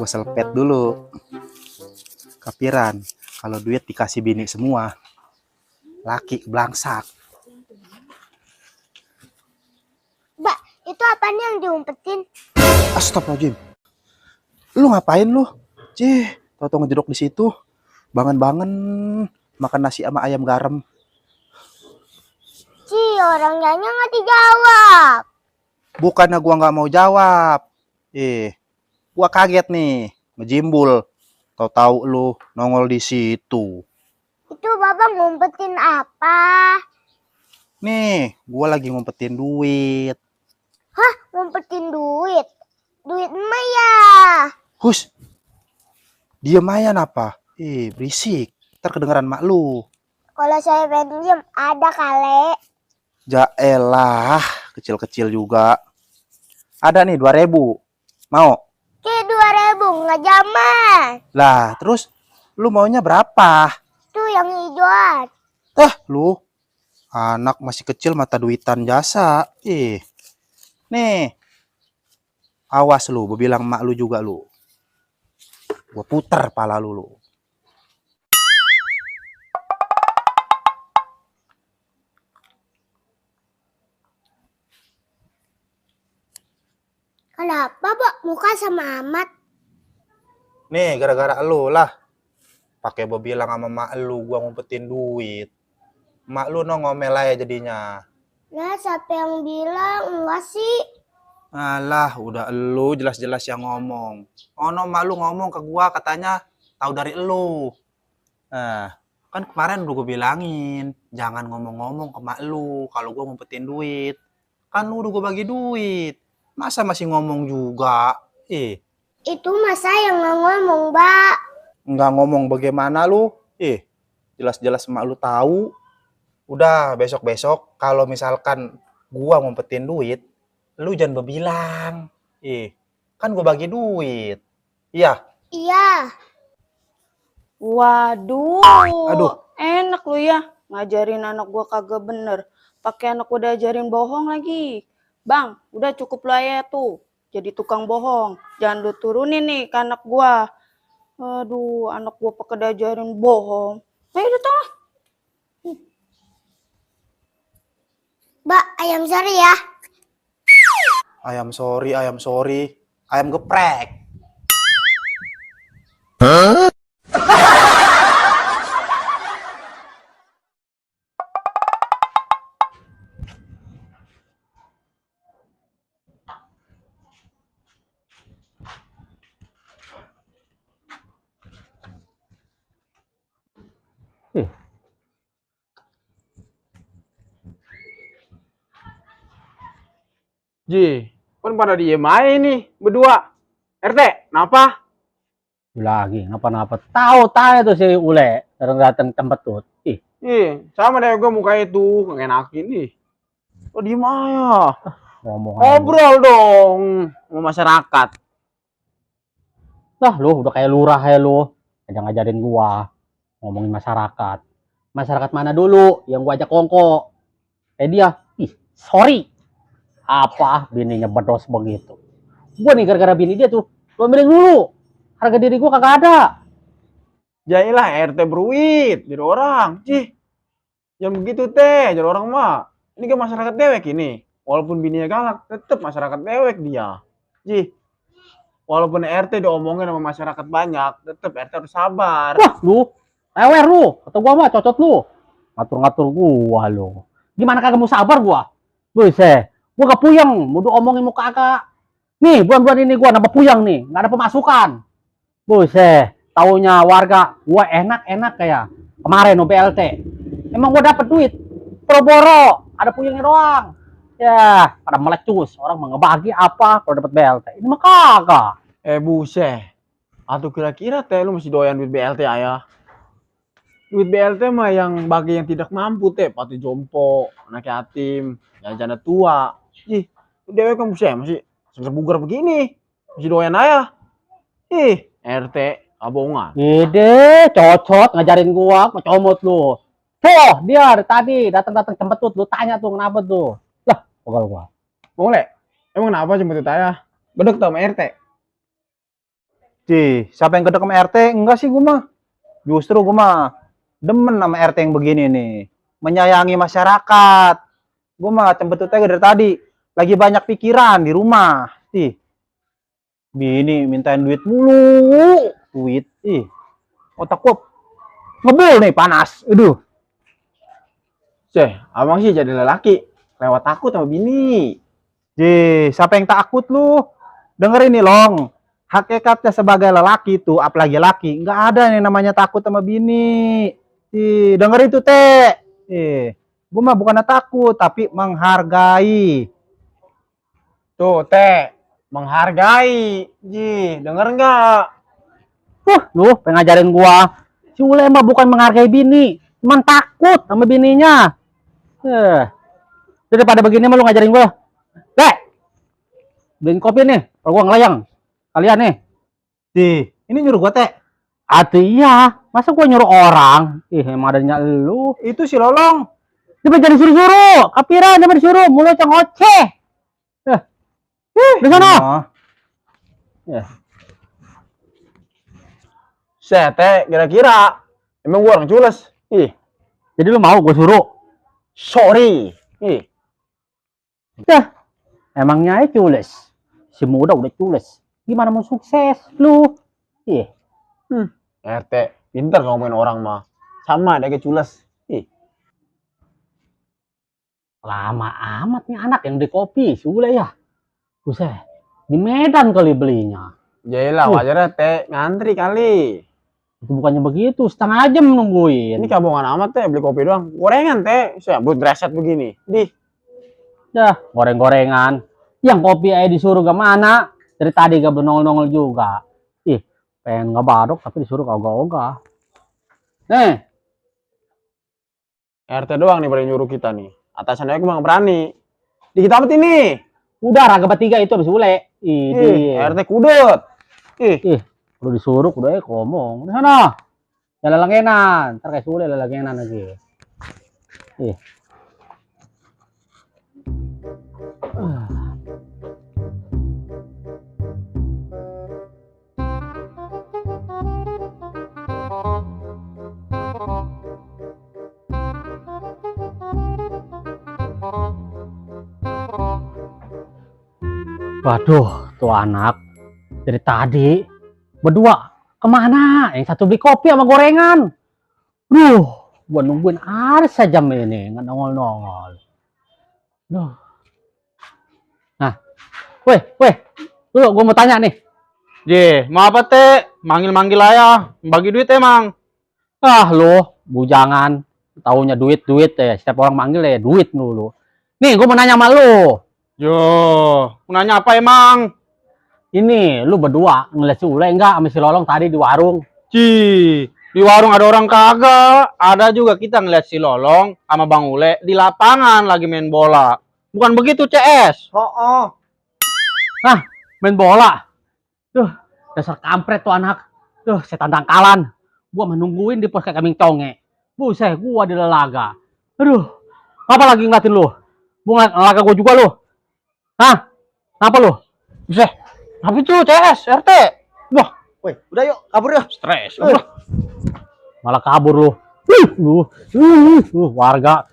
Gue selpet dulu. Kapiran, kalau duit dikasih bini semua, laki belangsak. Mbak, itu apaan yang diumpetin? Astagfirullahaladzim. Lu ngapain lu? Tau-tau ngejedok di situ. Bangen-bangen makan nasi sama ayam garam. Orang nyanyi nggak dijawab. Bukannya gua nggak mau jawab. Gua kaget nih, ngejimbul. Tahu-tahu lu nongol di situ. Itu Bapak ngumpetin apa? Nih, gua lagi ngumpetin duit. Hah, ngumpetin duit? Duit emak ya? Hus, diem aja apa? Berisik. Ntar kedengeran mak lu. Kalau saya pengen diem, ada kali. Jaelah, kecil-kecil juga. Ada nih 2.000. Mau? Oke, 2.000, nggak zaman. Lah, terus lu maunya berapa? Itu yang hijauan. Lu anak masih kecil mata duitan jasa. Nih. Awas lu, gue bilang emak lu juga lu. Gue puter pala lu. Kenapa, Pak? Muka sama amat. Nih, gara-gara lu lah. Pakai gue bilang sama emak lu, gue ngumpetin duit. Emak lu no ngomel aja jadinya. Nah, siapa yang bilang? Enggak sih. Alah, udah elu jelas-jelas yang ngomong. No emak lu ngomong ke gua katanya tahu dari elu. Nah, kan kemarin udah gue bilangin, jangan ngomong-ngomong ke emak lu kalau gua ngumpetin duit. Kan lu udah gue bagi duit. Masa masih ngomong juga? Itu masa yang nggak ngomong, Mbak. Nggak ngomong bagaimana lu? Jelas-jelas emak lu tahu. Udah, besok-besok kalau misalkan gua ngumpetin duit, lu jangan berbilang. Kan gue bagi duit. Iya. Iya. Waduh. Aduh. Enak lu ya. Ngajarin anak gua kagak bener. Pakai anak udah ajarin bohong lagi. Bang, udah cukup lah ya tuh. Jadi tukang bohong. Jangan lu turunin nih ke anak gua. Aduh, anak gua pakai diajarin bohong. Ayo udah tau. Mbak, ayam sorry ya. Ayam sorry. Ayam geprek. Kan pada diem aja nih berdua. RT, kenapa? Lagi ngapa-ngapa tahu tuh si Ule datang tempat tuh. Sama deh gue muka itu ngenakin nih. Oh diem aja. Ngomong Ngobrol dong sama masyarakat. lah lu udah kayak lurah ya lu. Jangan ngajarin gua ngomongin masyarakat. Masyarakat mana dulu yang gua ajak kongko? Dia, sorry. Apa bininya bedos begitu? Gua nih gara-gara bini dia tuh, gua milih dulu. Harga diri gua kagak ada. Jailah RT beruit jadi orang. Yang begitu teh jadi orang mah. Ini kan masyarakat dewek ini. Walaupun bininya galak, tetap masyarakat dewek dia. Walaupun RT diomongin sama masyarakat banyak, tetap RT harus sabar. Wah, lu lewer lu. Atau gua mah cocot lu. Ngatur-ngatur gua lu. Gimana kagak mau sabar gua? Buset, gua gak puyeng, mau omongin muka kagak. Nih, bulan-bulan ini gua nambah puyeng nih, nggak ada pemasukan. Buset, taunya warga gua enak-enak kayak kemarin BLT. Emang gua dapet duit, boro-boro, ada puyengnya doang. Ya, pada melecus, orang mau ngebagi apa kalau dapet BLT. Ini mah kagak. Buset. Atau kira-kira teh lu masih doyan duit BLT ayah? Duit BLT mah yang bagi yang tidak mampu teh, pati jompo, anak yatim, janda tua. Dewe kan buset masih sebugar begini. Masih doyan ayah. RT abongan. Ide, cocot ngajarin gua, ngecomot lu. Tuh, dia dari tadi datang-datang tempat tuh, lu tanya tuh kenapa tuh. Lah, pokoknya gua. Boleh. Emang kenapa cuma itu ayah? Bedek tau sama RT. Siapa yang gedek sama RT? Enggak sih gue mah. Justru gue mah demen sama RT yang begini nih. Menyayangi masyarakat. Gue mah cembetutnya dari tadi. Lagi banyak pikiran di rumah. Bini mintain duit mulu. Duit. Otak gue ngebul nih panas. Aduh. Abang sih jadi lelaki. Lewat takut sama bini. Siapa yang takut lu? Dengerin nih Long. Hakikatnya sebagai lelaki tuh, apalagi laki, nggak ada nih namanya takut sama bini. Dengerin tuh Teh. Gue mah bukannya takut, tapi menghargai. Tuh, Teh. Menghargai. Denger nggak? Lu pengen ngajarin gua. Si Ule mah bukan menghargai bini, cuman takut sama bininya. Daripada begini mah lu ngajarin gua. Dek, beliin kopi nih, kalau gua ngelayang. Kalian nih. Ini nyuruh gue Teh. Iya, masa gua nyuruh orang? Emang adanya lu. Itu si Lolong. Dia mah jadi suruh-suruh. Kapiran dia mah disuruh, mulut yang ngoceh. Di sana. Teh, kira-kira emang gua orang cules. Jadi lu mau gua suruh? Sorry. Emangnya aja cules. Si muda udah cules. Gimana mau sukses lu? RT, pinter ngomongin orang mah. Sama dia kayak cules. Lama amat nih anak yang di kopi, si Ule ya. Buset, di Medan kali belinya. Yaelah, wajarnya Teh, ngantri kali. Itu bukannya begitu, setengah jam nungguin. Ini kabongan amat Teh, beli kopi doang. Gorengan Teh, saya buat reset begini. Dah, goreng-gorengan. Yang kopi aja disuruh ke mana? Dari tadi gak bernongol-nongol juga. Pengen ngebarok tapi disuruh kagak-ogah. Nih, RT doang nih berani nyuruh kita nih. Atasannya aku nggak berani. Di kita apa ini? udah raga bertiga itu habis Ule. RT kudut. Udah disuruh, udah ngomong. Di sana. Jalan lengenan. Ntar kayak Ule lengenan lagi. Waduh, tuh anak dari tadi berdua kemana? Yang satu beli kopi sama gorengan. Gua nungguin ada saja ini nggak nongol-nongol. Nah, weh, lu gua mau tanya nih. Mau apa Teh? Manggil-manggil aja. Bagi duit emang. Lu bujangan taunya duit ya. Setiap orang manggil ya duit dulu. Nih, gua mau nanya sama lu. Nanya apa emang? Ini lu berdua ngeliat si Ule enggak sama si Lolong tadi di warung? Di warung ada orang kagak. Ada juga kita ngeliat si Lolong sama Bang Ule di lapangan lagi main bola. Bukan begitu CS? Main bola. Dasar kampret tuh anak. Setan tangkalan. Gua menungguin di pos kayak kambing conge. Buset, gua di lelaga. Ngapa lagi ngeliatin lu? Gua ngeliat lelaga gua juga lu. Kenapa lu? Buset, apa itu CS, RT? Udah yuk, kabur yuk. Stres. Malah kabur lu. Warga